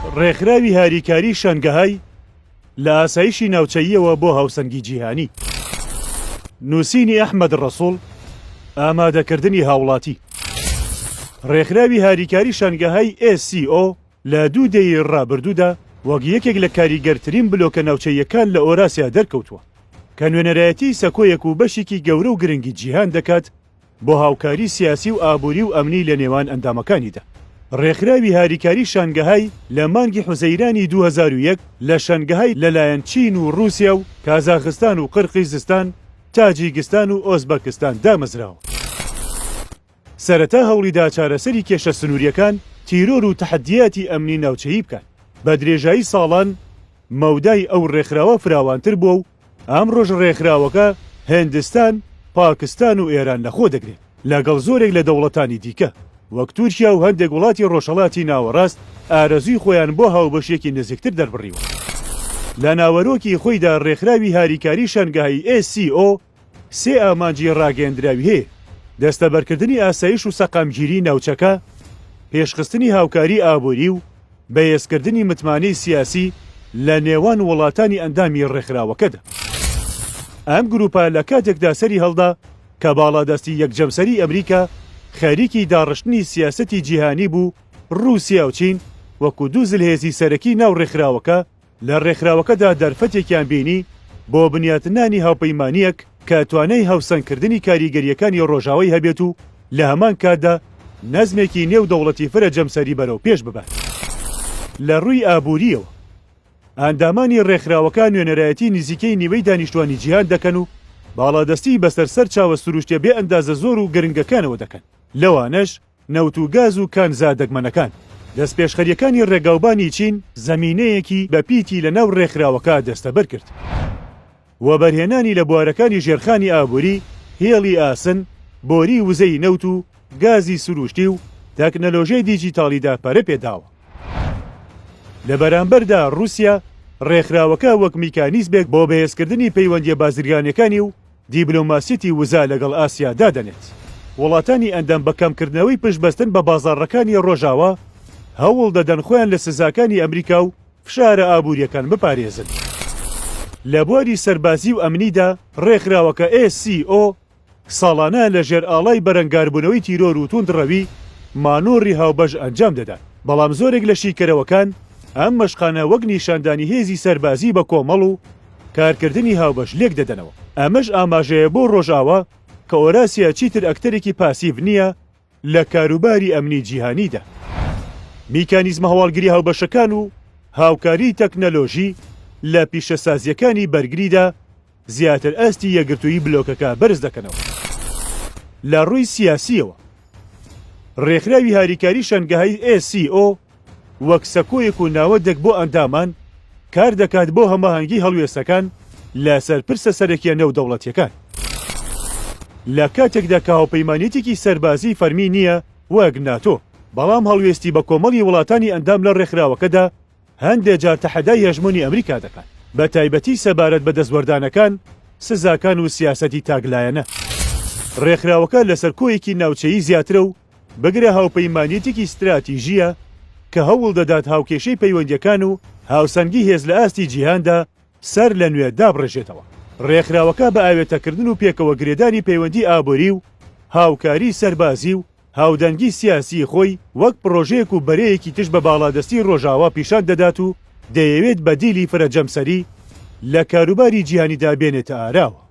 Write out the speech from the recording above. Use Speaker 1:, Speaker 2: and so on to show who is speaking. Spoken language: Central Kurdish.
Speaker 1: ڕێکخراوی هاریکاری شەنگەهای لە ئاسایشی ناوچەییەوە بۆ هاوسەنگی جیهانی. نووسینی ئەحمەد ڕەسوڵ، ئامادەکردنی هاوڵاتی. ڕێکخراوی هاریکاری شەنگەهای SCO لە دوو دەیەی ڕابردوودا وەک یەکێک لە کاریگەرترین بلۆکە ناوچەییەکان لە ئۆراسیا دەرکەوتووە کە نوێنەرایەتی سەکۆیەک و بەشێکی گەورە و گرنگی جیهان دەکات بۆ هاوکاری سیاسی و ئابووری و ئەمنی لە نێوان ئەندامەکانیدا. ڕێکخراوی هاریکاری شانگەهای لە مانگی حوزەیرانی 2001 لە شەنگەهای لەلایەن چین و ڕووسیا و کازاخستان و قرقیزستان، تاجیکستان و ئۆزبەکستان دامەزراوە. سەرەتا هەوڵیدا چارەسەری کێشە سنوورییەکان، تیرۆر و تەحەددیاتی ئەمنی ناوچەیی بکات. بە درێژایی ساڵان مەودای ئەو ڕێکخراوە فراوانتر بووە و ئەمڕۆش ڕێکخراوەکە هێندستان، پاکستان و ئێران لەخۆ دەگرێت، لەگەڵ زۆرێک لە دەوڵەتانی دیکە، وەک تورکیا و هەندێک وڵاتی ڕۆژهەڵاتی ناوەڕاست ئارەزووی خۆیان بۆ هاوبەشییەکی نزیکتر دەربڕیوە. لە ناوەرۆکی خۆیدا ڕێکخراوی هاریکاری شەنگەهای SCO سێ ئامانجی ڕاگەیەندراوی هەیە، دەستەبەرکردنی ئاسایش و سەقامگیریی ناوچەکە، پێشخستنی هاوکاریی ئابووری و بەهێزکردنی متمانەی سیاسی لە نێوان وڵاتانی ئەندامی ڕێکخراوەکەدا. ئەم گرووپە لە کاتێکدا سەری هەڵدا کە باڵادەستی یەکجەمسەری ئەمریکا خەریکی داڕشتنی سیاسەتی جیهانی بوو، ڕووسیا و چین وەکوو دوو زلهێزی سەرەکی ناو ڕێکخراوەکە لە ڕێکخراوەکەدا دەرفەتێکیان بینی بۆ بنیاتنانی هاوپەیمانییەک کە توانای هاوسەنگکردنی کاریگەرییەکانی ڕۆژاوای هەبێت و لە هەمان کاتدا نەزمێکی نێو دەوڵەتی فرە جەمسەری بەرەو پێش ببات. لە ڕووی ئابوورییەوە، ئەندامانی ڕێکخراوەکە نوێنەرایەتی نزیکەی نیوەی دانیشتوانی جیهان دەکەن و باڵادەستی بەسەر سەرچاوە سروشتیە بێ ئەندازە زۆر و گرنگەکانەوە دەکەن، لەوانەش نەوت و گاز و کانزا دەگمەنەکان. دەستپێشخەرییەکانی ڕێگاوبانی چین زەمینەیەکی بەپیتی لە ناو ڕێکخراوەکە دەستەبەر کرد. وەبەرهێنانی لە بوارەکانی ژێرخانی ئابووری، هێڵی ئاسن، بۆری وزەی نەوت و گازی سرووشتی و تەکنەلۆژیای دیجیتاڵیدا پەرە پێداوە. لە بەرامبەردا ڕووسیا ڕێکخراوەکە وەک میکانیزمێک بۆ بەهێزکردنی پەیوەندییە بازرگانییەکانی و دیبلۆماسیەتی وزە لەگەڵ ئاسیا دادەنێت. وڵاتانی ئەندام بە کەمکردنەوەی پشتبەستن بە بازاڕەکانی ڕۆژاوا هەوڵ دەدەن خۆیان لە سزاکانی ئەمریکا و فشارە ئابوورییەکان بپارێزن. لە بواری سەربازی و ئەمنیدا ڕێکخراوەکە SCO ساڵانە لە ژێر ئاڵای بەرەنگاربوونەوەی تیرۆر و توندڕەوی مانۆڕی هاوبەش ئەنجام دەدات، بەڵام زۆرێک لە شیکەرەوەکان ئەم مەشقانە وەک نیشاندانی هێزی سەربازی بە کۆمەڵ و کارکردنی هاوبەش لێکدەدەنەوە. ئەمەش ئاماژەیە بۆ ڕۆژئاوا کە ئۆراسیا چیتر ئەکتەرێکی پاسیڤ نییە لە کاروباری ئەمنی جیهانیدا. میکانیزمە هەواڵگری هاوبەشەکان و هاوکاریی تەکنەلۆژی لە پیشەسازییەکانی بەرگریدا زیاتر ئاستی یەکگرتوویی بلۆکەکە بەرز دەکەنەوە. لە ڕووی سیاسییەوە، ڕێکخراوی هاریکاری شەنگەهای SCO وەک سەکۆیەک و ناوەندێک بۆ ئەندامان کار دەکات بۆ هەماهەنگی هەڵوێستەکان لەسەر پرسە سەرەکییە نێودەوڵەتییەکان. لە کاتێکدا کە هاوپەیمانێتێکی سەربازیی فەرمی نییە وەک ناتۆ، بەڵام هەڵوێستی بەکۆمەڵی وڵاتانی ئەندام لە ڕێکخراوەکەدا هەندێ جار تەحەدای هێژمۆنی ئەمریکا دەکات، بە تایبەتی سەبارەت بە دەستوەردانەکان، سزاکان و سیاسەتی تاکلایەنە. ڕێکخراوەکە لەسەر کۆیەکی ناوچەیی زیاترە و بگرە هاوپەیمانیەتێکی ستراتیژییە کە هەوڵ دەدات هاوکێشەی پەیوەندییەکان و هاوسەنگی هێز لە ئاستی جیهاندا سەر لە نوێ دابڕێژێتەوە. ڕێکخراوەکە بە ئاوێتەکردن و پێکەوە گرێدانی پەیوەندی ئابووری و هاوکاری سەربازی و هاودەنگی سیاسیی خۆی وەک پڕۆژەیەک و بەرەیەکی دژ بە باڵادەستی ڕۆژاوا پیشان دەدات و دەیەوێت بەدیلی فرەجەمسەری لە کاروباری جیهانیدا بێنێتە ئاراوە.